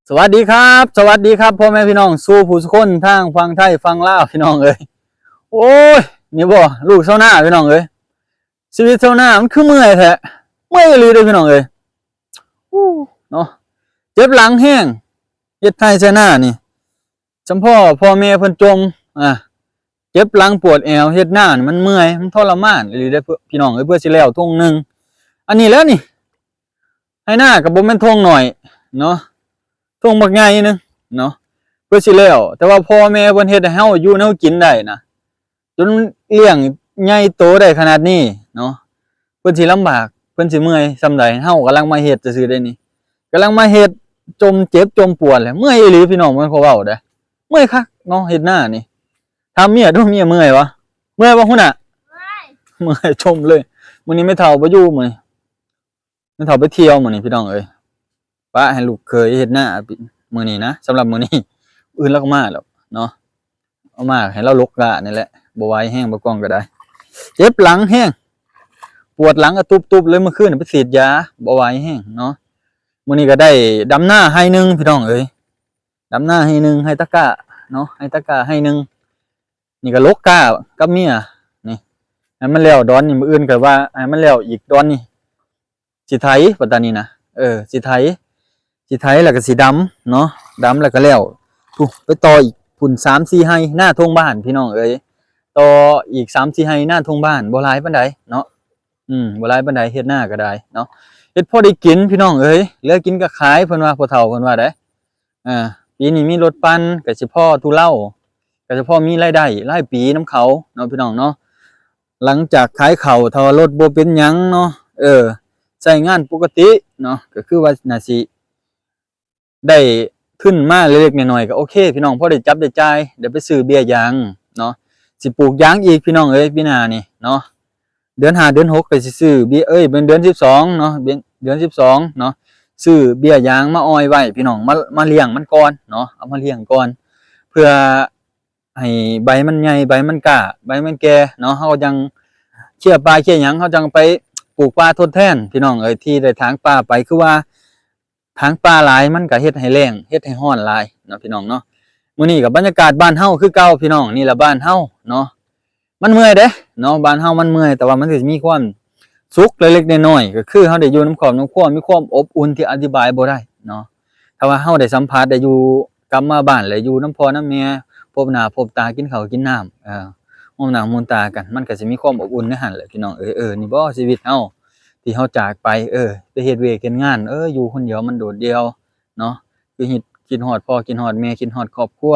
ສະຫວັດດີຄັບ ສະຫວັດດີຄັບ ພໍ່ແມ່ພີ່ນ້ອງສູ່ຜູ້ສູ່ຄົນ ທາງຝັ່ງໄທຝັ່ງລາວ ພີ່ນ້ອງເອີຍ. ໂອ້ຍ ນີ້ບໍ່ ລູກຊາວນາ ພີ່ນ້ອງເອີຍ. ຊີວິດຊາວນາມັນຄືເມື່ອຍແທ້ ເມື່ອຍອີ່ຫຼີເດ້ ພີ່ນ້ອງເອີຍ. ໂອ້ ເນາະ ເຈັບຫຼັງແຮງ ເຮັດໄຮ່ໄຊນານີ້ ສຳພໍພໍ່ແມ່ເພິ່ນຈົ່ມ ອາ ເຈັບຫຼັງປວດແອວ ເຮັດນານີ້ມັນເມື່ອຍ ມັນທໍລະມານອີ່ຫຼີເດ້ ພີ່ນ້ອງເອີຍ. ເພື່ອຊິແລ້ວທົ່ງໜຶ່ງ ອັນນີ້ແຫຼະນີ້ ໄຮ່ນາກໍບໍ່ແມ່ນທົ່ງໜ້ອຍເນາະ ທົ່ງບັກໃຫຍ່ໜຶ່ງເນາະ ເພື່ອຊິແລ້ວ. ແຕ່ວ່າພໍ່ແມ່ເພິ່ນເຮັດໃຫ້ເຮົາຢູ່ແນວກິນໄດ້ນະ ຈົນລ້ຽງໃຫຍ່ໂຕໄດ້ຂະໜາດນີ້ເນາະ ເພິ່ນຊິລຳບາກ ເພິ່ນຊິເມື່ອຍສ່ຳໃດ ເຮົາກຳລັງມາເຮັດຊື່ໆເດ້ນີ້ ກຳລັງມາເຮັດ ຈົ່ມເຈັບຈົ່ມປວດແຫຼະ ເມື່ອຍອີ່ຫຼີ ພີ່ນ້ອງ ບໍ່ແມ່ນຂ້ອຍເວົ້າເດ້ ເມື່ອຍຄັກເນາະ ເຮັດນານີ້. ຖາມເມຍດູ ເມຍເມື່ອຍບໍ່? ເມື່ອຍບໍ່ ຫົວໜ້າ? ເມື່ອຍ ຊົມເລີຍ. ມື້ນີ້ແມ່ເຖົ້າບໍ່ຢູ່ ມື້ນີ້ແມ່ເຖົ້າໄປທ່ຽວມື້ນີ້ ພີ່ນ້ອງເອີຍ. ປະໃຫ້ລູກເຂີຍເຮັດນາມື້ນີ້ນະ ສຳລັບມື້ນີ້ ມື້ອື່ນລາວກໍມາແລ້ວເນາະ. ເອົາມາໃຫ້ລາວຫຼົກກ້ານີ້ແຫຼະ ບໍ່ໄຫວແຮງ ບໍ່ກ້ອງກໍໄດ້ ເຈັບຫຼັງແຮງ ປວດຫຼັງກະຕຸບໆເລີຍ. ມື້ຄືນໄປສີດຢາ ບໍ່ໄຫວແຮງເນາະ. ມື້ນີ້ກໍໄດ້ດຳນາໄຮ່ໜຶ່ງ ພີ່ນ້ອງເອີຍ ດຳນາໄຮ່ໜຶ່ງ ໄຮ່ຕະກ້າເນາະ ໄຮ່ຕະກ້າໄຮ່ໜຶ່ງ. ນີ້ກໍຫຼົກກ້າກັບເມຍນີ້ ໃຫ້ມັນແລ້ວດອນນີ້ ມື້ອື່ນກໍວ່າໃຫ້ມັນແລ້ວອີກດອນນີ້ ຊິໄຖ ປັດຕານີນະ ເອີ ຊິໄຖ ຊິໄຖແລ້ວກໍຊິດຳເນາະ ດຳແລ້ວກໍແລ້ວ. ພຸ້ນ ໄປຕໍ່ອີກພຸ້ນ ສາມສີ່ໄຮ່ ນາທົ່ງບ້ານ ພີ່ນ້ອງເອີຍ. ຕໍ່ອີກ ສາມສີ່ໄຮ່ ນາທົ່ງບ້ານ ບໍ່ຫຼາຍປານໃດເນາະ ອືມ ບໍ່ຫຼາຍປານໃດ ເຮັດນາກໍໄດ້ເນາະ ເຮັດພໍໄດ້ກິນ ພີ່ນ້ອງເອີຍ. ເຫຼືອກິນກໍຂາຍ ເພິ່ນວ່າ ພໍ່ເຖົ້າເພິ່ນວ່າໄດ໋. ອ່າ ປີນີ້ມີລົດປັ່ນ ກໍຊິພໍທຸເລົາ ກໍຊິພໍມີລາຍໄດ້ລາຍປີນຳເຂົາເນາະ ພີ່ນ້ອງເນາະ. ຫຼັງຈາກຂາຍເຂົ້າ ຖ້າວ່າລົດບໍ່ເປັນຫຍັງເນາະ ເອີ ໃຊ້ງານປົກກະຕິເນາະ ກໍຄືວ່າໜ້າຊິໄດ້ທຶນມາເລັກໆນ້ອຍໆ ກໍໂອເຄ ພີ່ນ້ອງ ພໍໄດ້ຈັບໄດ້ຈ່າຍ ໄດ້ໄປຊື້ເບ້ຍຢາງເນາະ. ຊິປູກຢາງອີກ ພີ່ນ້ອງເອີຍ ປີໜ້ານີ້ເນາະ. ເດືອນຫ້າເດືອນຫົກກໍຊິຊື້ເບ້ຍ ເອີຍ ເປັນເດືອນສິບສອງເນາະ ເດືອນ ເດືອນສິບສອງເນາະ ຊື້ເບ້ຍຢາງມາອອຍໄວ້ ພີ່ນ້ອງ ມາ ມາລ້ຽງມັນກ່ອນເນາະ ເອົາມາລ້ຽງກ່ອນ ເພື່ອໃຫ້ໃບມັນໃຫຍ່ ໃບມັນກ້າ ໃບມັນແກ່ເນາະ. ເຮົາຈັ່ງເຄຍປ່າເຄຍຫຍັງ ເຮົາຈັ່ງໄປປູກປ່າທົດແທນ ພີ່ນ້ອງເອີຍ ທີ່ໄດ້ຖາງປ່າໄປ ຄືວ່າ ຖາງປ່າຫຼາຍມັນກໍເຮັດໃຫ້ແລ້ງ ເຮັດໃຫ້ຮ້ອນຫຼາຍເນາະ ພີ່ນ້ອງເນາະ. ມື້ນີ້ກໍບັນຍາກາດບ້ານເຮົາຄືເກົ່າ ພີ່ນ້ອງ ນີ້ລະບ້ານເຮົາເນາະ. ມັນເມື່ອຍເດ້ເນາະ ບ້ານເຮົາມັນເມື່ອຍ ແຕ່ວ່າມັນກໍຊິມີຄວາມສຸກເລັກໆນ້ອຍໆ ກໍຄືເຮົາໄດ້ຢູ່ນຳຄອບນຳຄົວ ມີຄວາມອົບອຸ່ນທີ່ອະທິບາຍບໍ່ໄດ້ເນາະ. ຖ້າວ່າເຮົາໄດ້ສຳຜັດ ໄດ້ຢູ່ ກັບມາບ້ານ ແລ້ວຢູ່ນຳພໍ່ນຳແມ່ ພົບໜ້າພົບຕາ ກິນເຂົ້າກິນນ້ຳ ເອີ ຮ່ວມໜ້າຮ່ວມຕາກັນ ມັນກໍຊິມີຄວາມອົບອຸ່ນໃນຫັ້ນແຫຼະ ພີ່ນ້ອງເອີຍ. ເອີ ນີ້ບໍ່ຊີວິດເຮົາ ທີ່ເຮົາຈາກໄປ ເອີ ໄປເຮັດວຽກເຮັດງານ ເອີ ຢູ່ຄົນດຽວມັນໂດດດ່ຽວເນາະ ຄືຄິດ ຄິດຮອດພໍ່ ຄິດຮອດແມ່ ຄິດຮອດຄອບຄົວ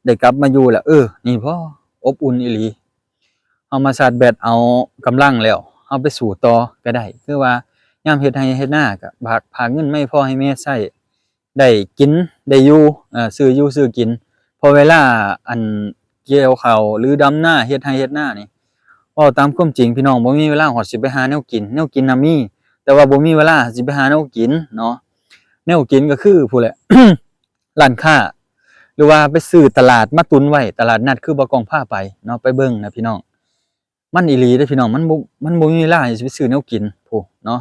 ໄດ້ກັບມາຢູ່ແລ້ວ ເອີ ນີ້ບໍ່ອົບອຸ່ນອີ່ຫຼີ. ເຮົາມາຊາດແບັດເອົາກຳລັງແລ້ວ ເຮົາໄປສູ້ຕໍ່ກໍໄດ້ ຄືວ່າຍາມເຮັດໄຮ່ເຮັດນາກໍຝາກ ຝາກເງິນມາໃຫ້ພໍ່ໃຫ້ແມ່ໃຊ້ ໄດ້ກິນໄດ້ຢູ່ ເອີ ຊື້ຢູ່ຊື້ກິນ ເພາະເວລາອັນກ່ຽວເຂົ້າ ຫຼື ດຳນາ ເຮັດໄຮ່ເຮັດນານີ້ ເວົ້າຕາມຄວາມຈິງ ພີ່ນ້ອງ ບໍ່ມີເວລາຮອດຊິໄປຫາແນວກິນ ແນວກິນນະມີ ແຕ່ວ່າບໍ່ມີເວລາຊິໄປຫາແນວກິນເນາະ. ແນວກິນກໍຄືພຸ້ນແຫຼະ ຮ້ານຄ້າ ຫຼືວ່າໄປຊື້ຕະຫຼາດມາຕຸນໄວ້ ຕະຫຼາດນັດ ຄືບ່າວກ້ອງພາໄປເນາະ ໄປເບິ່ງນະ ພີ່ນ້ອງ. ມັນອີ່ຫຼີເດ້ ພີ່ນ້ອງ ມັນບໍ່ ມັນບໍ່ມີເວລາຊິໄປຊື້ແນວກິນພຸ້ນເນາະ.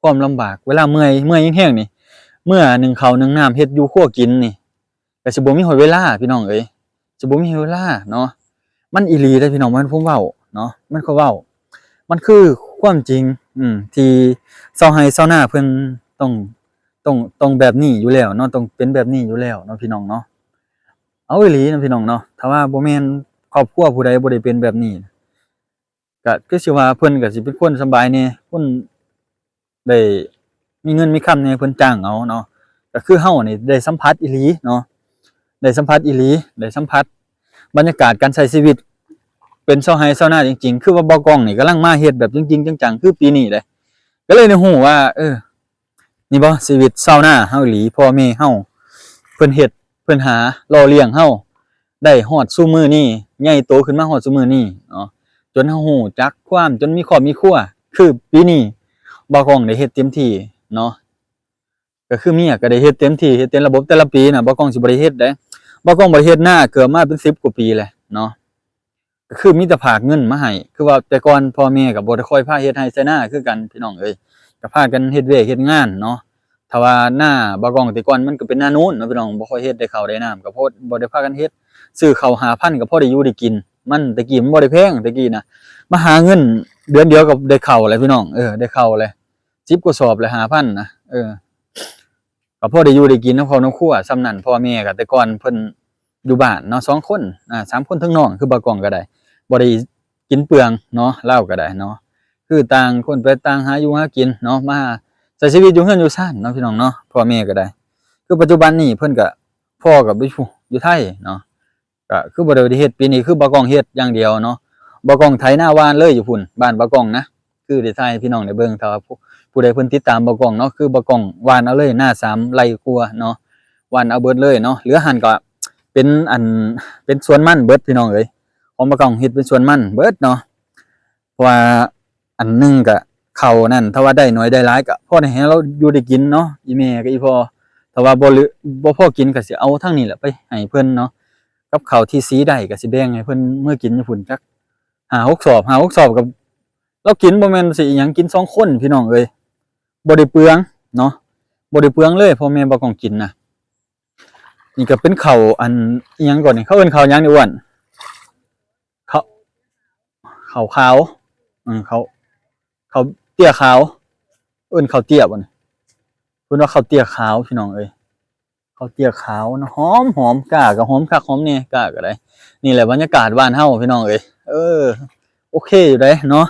ຄວາມລຳບາກ ເວລາເມື່ອຍ ເມື່ອຍແຮງໆນີ້ ເມື່ອໜຶ້ງເຂົ້າໜຶ້ງນ້ຳ ເຮັດຢູ່ຄົວກິນນີ້ ກໍຊິບໍ່ມີຮອດເວລາ ພີ່ນ້ອງເອີຍ ຊິບໍ່ມີເວລາເນາະ. ມັນອີ່ຫຼີເດ້ ພີ່ນ້ອງ ບໍ່ແມ່ນຜົມເວົ້າເນາະ ມັນກໍເວົ້າ ມັນຄືຄວາມຈິງ ອືມ ທີ່ຊາວໄຮ່ຊາວນາເພິ່ນຕ້ອງ ຕ້ອງ ຕ້ອງແບບນີ້ຢູ່ແລ້ວເນາະ ຕ້ອງເປັນແບບນີ້ຢູ່ແລ້ວເນາະ ພີ່ນ້ອງເນາະ. ເອົາອີ່ຫຼີນະ ພີ່ນ້ອງເນາະ ຖ້າວ່າບໍ່ແມ່ນຄອບຄົວຜູ້ໃດບໍ່ໄດ້ເປັນແບບນີ້ ກະຄືຊິວ່າເພິ່ນກະຊິເປັນຄົນສະບາຍແດ່ ຄົນໄດ້ມີເງິນມີຄຳແດ່ ເພິ່ນຈ້າງເອົາເນາະ. ກະຄືເຮົານີ້ໄດ້ສຳຜັດອີ່ຫຼີເນາະ ໄດ້ສຳຜັດອີ່ຫຼີ ໄດ້ສຳຜັດບັນຍາກາດການໃຊ້ຊີວິດເປັນຊາວໄຮ່ຊາວນາຈິງໆ ຄືວ່າບ່າວກ້ອງນີ້ກຳລັງມາເຮັດແບບຈິງໆຈັງໆ ຄືປີນີ້ເດ້ ກະເລີຍໄດ້ຮູ້ວ່າ ເອີ ນີ້ບໍ່ ຊີວິດຊາວນາເຮົາອີ່ຫຼີ ພໍ່ແມ່ເຮົາ ເພິ່ນເຮັດ ເພິ່ນຫາ ຫຼໍ່ລ້ຽງເຮົາໄດ້ຮອດຊຸມື້ນີ້ ໃຫຍ່ໂຕຂຶ້ນມາຮອດຊຸມື້ນີ້ເນາະ ຈົນເຮົາຮູ້ຈັກຄວາມ ຈົນມີຄອບມີຄົວ ຄືປີນີ້ບ່າວກ້ອງໄດ້ເຮັດເຕັມທີ່ເນາະ. ກໍຄືເມຍກໍໄດ້ເຮັດເຕັມທີ່ ເຮັດເຕັມລະບົບ ແຕ່ລະປີນະ ບ່າວກ້ອງຊິບໍ່ໄດ້ເຮັດເດ້ ບ່າວກ້ອງບໍ່ໄດ້ເຮັດນາເກືອບມາເປັນສິບກວ່າປີແລ້ວເນາະ. ກໍຄືມີແຕ່ຝາກເງິນມາໃຫ້ ຄືວ່າແຕ່ກ່ອນພໍ່ແມ່ກໍບໍ່ໄດ້ຄ່ອຍພາເຮັດໄຮ່ໄຖນາຄືກັນ ພີ່ນ້ອງເອີຍ ກໍພາກັນເຮັດວຽກເຮັດງານເນາະ ຖ້າວ່ານາບ່າວກ້ອງແຕ່ກ່ອນມັນກໍເປັນນາໂນນເນາະພີ່ນ້ອງ, ບໍ່ຄ່ອຍເຮັດ ໄດ້ເຂົ້າໄດ້ນ້ຳກໍພໍ ບໍ່ໄດ້ພາກັນເຮັດ, ຊື້ເຂົ້າຫ້າພັນກໍພໍໄດ້ຢູ່ໄດ້ກິນ. ມັນແຕ່ກີ້ມັນບໍ່ໄດ້ແພງ ແຕ່ກີ້ນະ, ມາຫາເງິນເດືອນດຽວກໍໄດ້ເຂົ້າແລ້ວພີ່ນ້ອງ. ເອີ ໄດ້ເຂົ້າແລ້ວ ສິບກວ່າສອບແລ້ວ ຫ້າພັນນະ. ເອີ ກໍພໍໄດ້ຢູ່ໄດ້ກິນນຳຄອບນຳຄົວສ່ຳນັ້ນ. ພໍ່ແມ່ກໍແຕ່ກ່ອນເພິ່ນຢູ່ບ້ານເນາະ ສອງຄົນ ອາ ສາມຄົນ ທັງນ້ອງ ຄືບ່າວກ້ອງກໍໄດ້ ບໍ່ໄດ້ກິນເປືອງເນາະ ລາວກໍໄດ້ເນາະ, ຄືຕ່າງຄົນໄປຕ່າງຫາຢູ່ຫາກິນເນາະ ມາໃຊ້ຊີວິດຢູ່ເຮືອນຢູ່ຊານເນາະ ພີ່ນ້ອງເນາະ. ພໍ່ແມ່ກໍໄດ້ ຄືປັດຈຸບັນນີ້ເພິ່ນກໍ ພໍ່ກໍໄປຢູ່ ຢູ່ໄທເນາະ ກໍຄືບໍ່ໄດ້ເຮັດ. ປີນີ້ຄືບ່າວກ້ອງເຮັດຢ່າງດຽວເນາະ, ບ່າວກ້ອງໄຖນາຫວ່ານເລີຍຢູ່ພຸ້ນ ບ້ານບ່າວກ້ອງນະ. ຄືໄດ້ຖ່າຍໃຫ້ພີ່ນ້ອງໄດ້ເບິ່ງ ຖ້າວ່າຜູ້ ຜູ້ໃດເພິ່ນຕິດຕາມບ່າວກ້ອງເນາະ, ຄືບ່າວກ້ອງຫວ່ານເອົາເລີຍ ນາສາມໄຮ່ກວ່າເນາະ, ຫວ່ານເອົາເບິດເລີຍເນາະ. ເຫຼືອຫັ້ນກໍເປັນອັນ ເປັນສວນມັນເບິດ ພີ່ນ້ອງເອີຍ, ຂອງບ່າວກ້ອງເຮັດເປັນສວນມັນເບິດເນາະ. ເພາະວ່າອັນໜຶ່ງກະເຂົ້ານັ້ນ ຖ້າວ່າໄດ້ໜ້ອຍໄດ້ຫຼາຍກະພໍໄດ້ໃຫ້ລາວຢູ່ໄດ້ກິນເນາະ ອີ່ແມ່ກັບອີ່ພໍ່. ຖ້າວ່າບໍ່ເຫຼືອ ບໍ່ພໍກິນກະຊິເອົາທາງນີ້ແຫຼະໄປໃຫ້ເພິ່ນເນາະ, ກັບເຂົ້າທີ່ສີໄດ້ກະຊິແບ່ງໃຫ້ເພິ່ນເມືອກິນຢູ່ພຸ້ນຈັກຫ້າຫົກສອບ ຫ້າຫົກສອບກັບ ລາວກິນບໍ່ແມ່ນຊິອີ່ຫຍັງ ກິນສອງຄົນພີ່ນ້ອງເອີຍ, ບໍ່ໄດ້ເປືອງເນາະ ບໍ່ໄດ້ເປືອງເລີຍ ພໍ່ແມ່ບ່າວກ້ອງກິນນະ. ນີ້ກໍເປັນເຂົ້າອັນອີ່ຫຍັງກ່ອນນີ້ ເຂົາເອີ້ນເຂົ້າຫຍັງນີ້ອ້ວນ? ເຂົ້າ ເຂົ້າຂາວ ເອີ ເຂົ້າ ເຂົ້າເຕ້ຍຂາວ ເອີ້ນເຂົ້າເຕ້ຍບໍ່ນີ້? ເພິ່ນວ່າເຂົ້າເຕ້ຍຂາວພີ່ນ້ອງເອີຍ. ເຂົ້າເຕ້ຍຂາວເນາະ ຫອມໆ ກ້າກໍຫອມຄັກຫອມແນ່ ກ້າກໍໄດ້. ນີ້ແຫຼະບັນຍາກາດບ້ານເຮົາພີ່ນ້ອງເອີຍ. ເອີ ໂອເຄຢູ່ເດ້ເນາະ,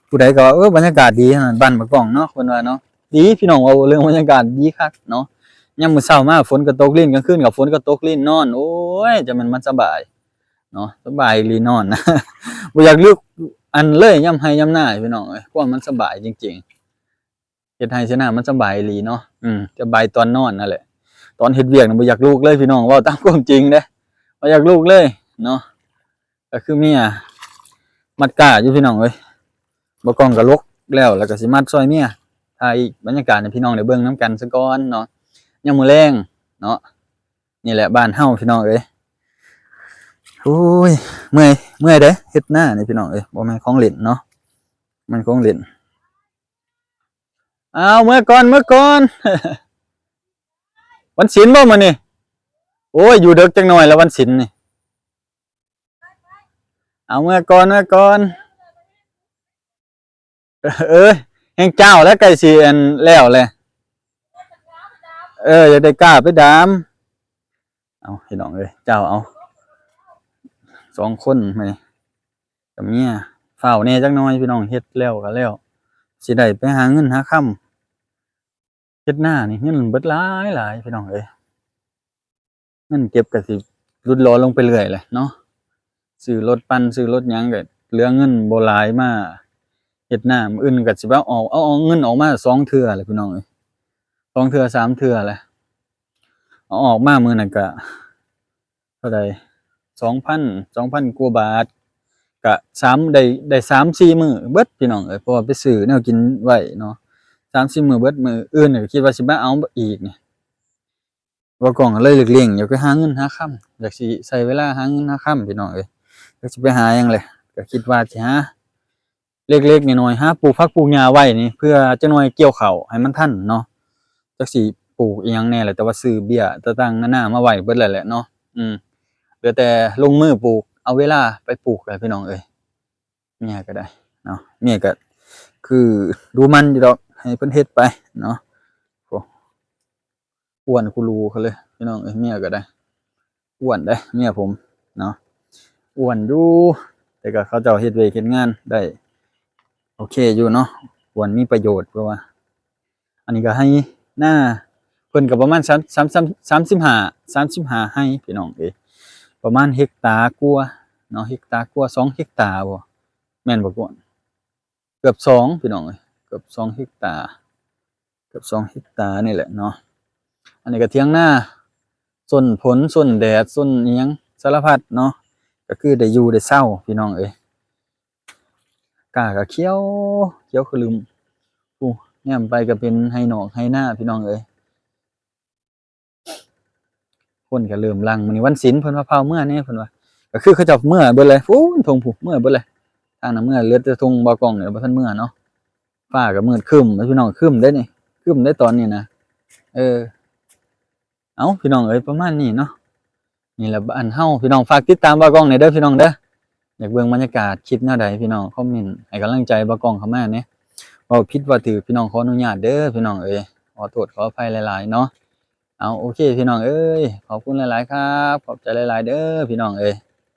ຜູ້ໃດກໍວ່າ ເອີ ບັນຍາກາດດີຫັ້ນ ບ້ານບ່າວກ້ອງເນາະ ເພິ່ນວ່າເນາະ. ດີພີ່ນ້ອງ ເວົ້າເລື່ອງບັນຍາກາດດີຄັກເນາະ, ຍາມມື້ເຊົ້າມາຝົນກໍຕົກລິນ ກາງຄືນກໍຝົນກໍຕົກລິນ ນອນ ໂອ້ຍ ຈະແມ່ນມັນສະບາຍເນາະ ສະບາຍອີ່ຫຼີນອນ ບໍ່ຢາກລຸກອັນເລີຍ ຍາມໄຮ່ຍາມນາພີ່ນ້ອງເອີຍ ຄວາມມັນສະບາຍຈິງໆ. ເຮັດໄຮ່ເຮັດນາມັນສະບາຍອີ່ຫຼີເນາະ. ອືມ ສະບາຍຕອນນອນນັ້ນແຫຼະ, ຕອນເຮັດວຽກນີ້ບໍ່ຢາກລຸກເລີຍພີ່ນ້ອງ ເວົ້າຕາມຄວາມຈິງເດ້ ບໍ່ຢາກລຸກເລີຍເນາະ. ກໍຄືເມຍມັດກ້າຢູ່ພີ່ນ້ອງເອີຍ, ບ່າວກ້ອງກໍຫຼົກແລ້ວ ແລ້ວກໍຊິມັດຊ່ອຍເມຍ. ຖ່າຍອີກບັນຍາກາດໃຫ້ພີ່ນ້ອງໄດ້ເບິ່ງນຳກັນຊະກ່ອນເນາະ ຍາມມື້ແລງເນາະ. ນີ້ແຫຼະບ້ານເຮົາພີ່ນ້ອງເອີຍ. ໂອ້ຍ ເມື່ອຍ ເມື່ອຍເດ້ ເຮັດນານີ້ພີ່ນ້ອງເອີຍ ບໍ່ແມ່ນຂອງຫຼິ້ນເນາະ ແມ່ນຂອງຫຼິ້ນ. ອ້າວ ເມືອກ່ອນ ເມືອກ່ອນ ວັນສິນບໍ່ມື້ນີ້? ໂອ້ຍ ຢູ່ເດິກຈັກໜ້ອຍລະວັນສິນນີ້. ເອົາ ເມືອກ່ອນ ເມືອກ່ອນ. ເອີຍ ແຮງຈ້າວແລ້ວ ໃກ້ຊິອັນແລ້ວແຫຼະ. ເອີ ຢາກໄດ້ກ້າໄປດາມ. ເອົາ ພີ່ນ້ອງເອີຍ ຈ້າວເອົາ ສອງຄົນ ແມ່ກັບເມຍ. ຟ້າວແດ່ຈັກໜ້ອຍພີ່ນ້ອງ ເຮັດແລ້ວກໍແລ້ວ ຊິໄດ້ໄປຫາເງິນຫາຄຳ. ເຮັດນານີ້ເງິນເບິດຫຼາຍໆ ພີ່ນ້ອງເອີຍ. ເງິນເກັບກໍຊິຫຼຸດຫຼອຍລົງໄປເລື້ອຍແຫຼະເນາະ. ຊື້ລົດປັ່ນ ຊື້ລົດຫຍັງກໍເຫຼືອເງິນບໍ່ຫຼາຍມາເຮັດນາ. ມື້ອື່ນກໍຊິໄປເອົາອອກ ເອົາ ເອົາເງິນອອກມາສອງເທື່ອແຫຼະພີ່ນ້ອງເອີຍ ສອງເທື່ອສາມເທື່ອແຫຼະ. ເອົາອອກມາມື້ນັ້ນກໍເທົ່າໃດ ສອງພັນ ສອງພັນກວ່າບາດ. ກະສາມ ໄດ້ ໄດ້ສາມສີ່ມື້ເບິດພີ່ນ້ອງເອີຍ ເພາະວ່າໄປຊື້ແນວກິນໄວ້ເນາະ ສາມສີ່ມື້ເບິດ. ມື້ອື່ນກໍຄິດວ່າຊິມາເອົາອີກນີ້ ບ່າວກ້ອງກໍເລີຍເລັ່ງໆ ຢາກໄປຫາເງິນຫາຄຳ ຢາກຊິໃຊ້ເວລາຫາເງິນຫາຄຳພີ່ນ້ອງເອີຍ. ຈັກຊິໄປຫາຫຍັງແຫຼະ ກໍຄິດວ່າຊິຫາເລັກໆນ້ອຍໆ ຫາປູກຜັກປູກຫຍ້າໄວ້ນີ້ ເພື່ອຈັກໜ້ອຍກ່ຽວເຂົ້າໃຫ້ມັນທັນເນາະ. ຈັກຊິປູກອີ່ຫຍັງແດ່ແຫຼະ ແຕ່ວ່າຊື້ເບ້ຍຕ່າງໆນານາມາໄວ້ເບິດແລ້ວແຫຼະເນາະ. ອືມ ເຫຼືອແຕ່ລົງມືປູກ ເອົາເວລາໄປປູກແຫຼະພີ່ນ້ອງເອີຍ. ເມຍກໍໄດ້ເນາະ ເມຍກໍຄືດູໝັ່ນຢູ່ດອກ ໃຫ້ເພິ່ນເຮັດໄປເນາະ. ໂອ້ ອ້ວນຄູລູເຂົາເລີຍພີ່ນ້ອງເອີຍ. ເມຍກໍໄດ້ ອ້ວນເດ້ເມຍຜົມເນາະ ອ້ວນຢູ່ ແຕ່ກໍເຂົາເຈົ້າເຮັດວຽກເຮັດງານໄດ້ໂອເຄຢູ່ເນາະ ອ້ວນມີປະໂຫຍດ ເພາະວ່າ ອັນນີ້ກໍໄຮ່ນາເພິ່ນກໍປະມານສາມ ສາມ ສາມ ສາມສິບຫ້າ ສາມສິບຫ້າໄຮ່ພີ່ນ້ອງເອີຍ. ປະມານເຮັກຕາກວ່າເນາະ ເຮັກຕາກວ່າ ສອງເຮັກຕາບໍ່ ແມ່ນບໍ່ກວນ? ເກືອບສອງພີ່ນ້ອງເອີຍ ເກືອບສອງເຮັກຕາ ເກືອບສອງເຮັກຕານີ້ແຫຼະເນາະ. ອັນນີ້ກໍຖຽງນາ ຊົນຝົນຊົນແດດຊົນອີ່ຫຍັງສາລະພັດເນາະ ກໍຄືໄດ້ຢູ່ໄດ້ເຊົາພີ່ນ້ອງເອີຍ. ກ້າກໍຂຽວ ຂຽວຂະລຶມ ຜູ້ແນມໄປກໍເປັນໄຮ່ນອກໄຮ່ນາພີ່ນ້ອງເອີຍ. ຄົນກໍເລີ່ມຫຼັ່ງ ມື້ນີ້ວັນສິນ ເພິ່ນວ່າພາວເມືອແດ່ ເພິ່ນວ່າ ກໍຄືເຂົາເຈົ້າເມືອເບິດເລີຍ ພຸ້ນທົ່ງຜູ້ເມືອເບິດເລີຍ. ທາງນັ້ນເມືອ ເຫຼືອແຕ່ທົ່ງບ່າວກ້ອງນີ້ບໍ່ທັນເມືອເນາະ. ຟ້າກໍມືດຄຶ້ມແລ້ວພີ່ນ້ອງ ຄຶ້ມເດ້ນີ້ ຄຶ້ມເດ້ຕອນນີ້ນະ. ເອີ ເອົ້າ ພີ່ນ້ອງເອີຍ ປະມານນີ້ເນາະ. ນີ້ແຫຼະບ້ານເຮົາ ພີ່ນ້ອງ ຝາກຕິດຕາມບ່າວກ້ອງແດ່ເດີພີ່ນ້ອງເດີ. ຢາກເບິ່ງບັນຍາກາດຄລິບແນວໃດ ພີ່ນ້ອງຄອມເມັນໃຫ້ກຳລັງໃຈບ່າວກ້ອງເຂົ້າມາແດ່. ເວົ້າຜິດເວົ້າຖືກ ພີ່ນ້ອງ ຂໍອະນຸຍາດເດີພີ່ນ້ອງເອີຍ ຂໍໂທດຂໍອະໄພຫຼາຍໆເນາະ. ເອົາ ໂອເຄ ພີ່ນ້ອງເອີຍ ຂອບຄຸນຫຼາຍໆຄັບ ຂອບໃຈຫຼາຍໆເດີພີ່ນ້ອງເອີຍ.